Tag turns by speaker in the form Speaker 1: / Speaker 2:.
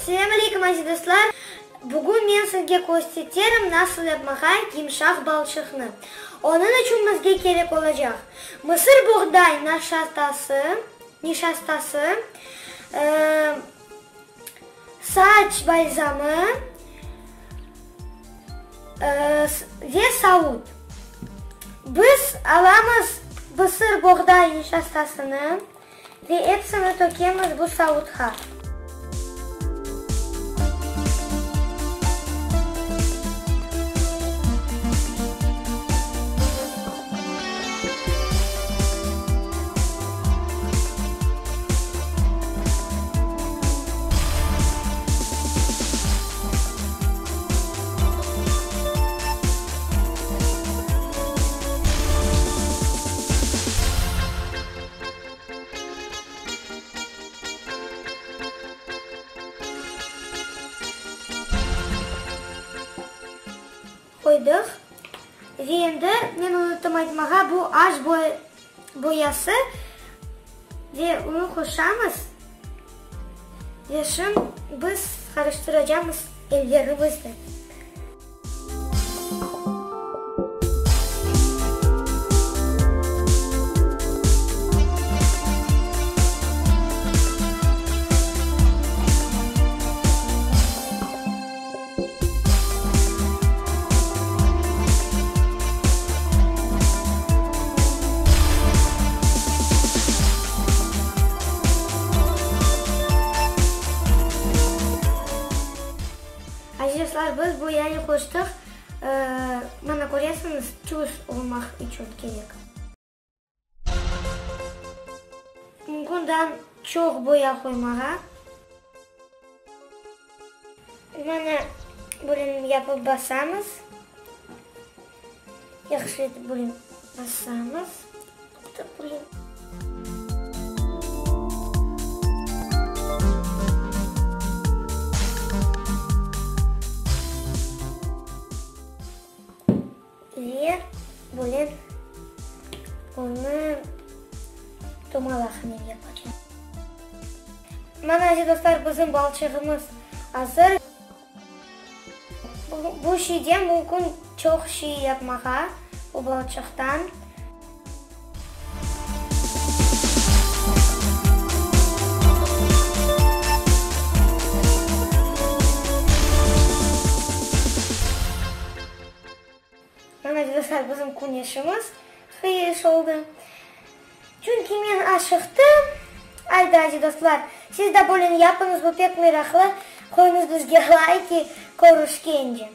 Speaker 1: Selâm aleyküm, aziz dostlar! Bugün men sizge kösteterim nasıl yapmağa yımşaq balçıqnı. Onıñ içün bizge kerek olacaq, mısırboğday naşastası, nişastası, saç balzamı ve savut. Biz alamız mısırboğday nişastasını. Ve epsini tökemiz bu savutqa. Qoydıq. Ve endi, men unuttım aytmağa, bu aş boyası ve unı qoşamız. Ve şimdi biz qarıştıracamız ellerimiznen. Aziz dostlar, biz bu yañı qoştıq, mana köresiñiz, tüz olmaq içün kerek. Mümkün daa çoq boya qoymağa. Mana böyle yapıp basamız. Yahşı etip böyle basamız. Ve böyle onı domalaqnen yapacağım. Mana, aziz dostlar, bizim balçığımız azır. Bu şeyden mümkün çoq şey yapmağa, bu balçıqtan. Mana, dostlar, bizim küneşimiz qıyış oldı. Çünki men aşıqtım. Ayda, aziz dostlar, siz de böyle yapıñız, bu pek meraqlı. Qoyuñız bizge layki, körüşkence.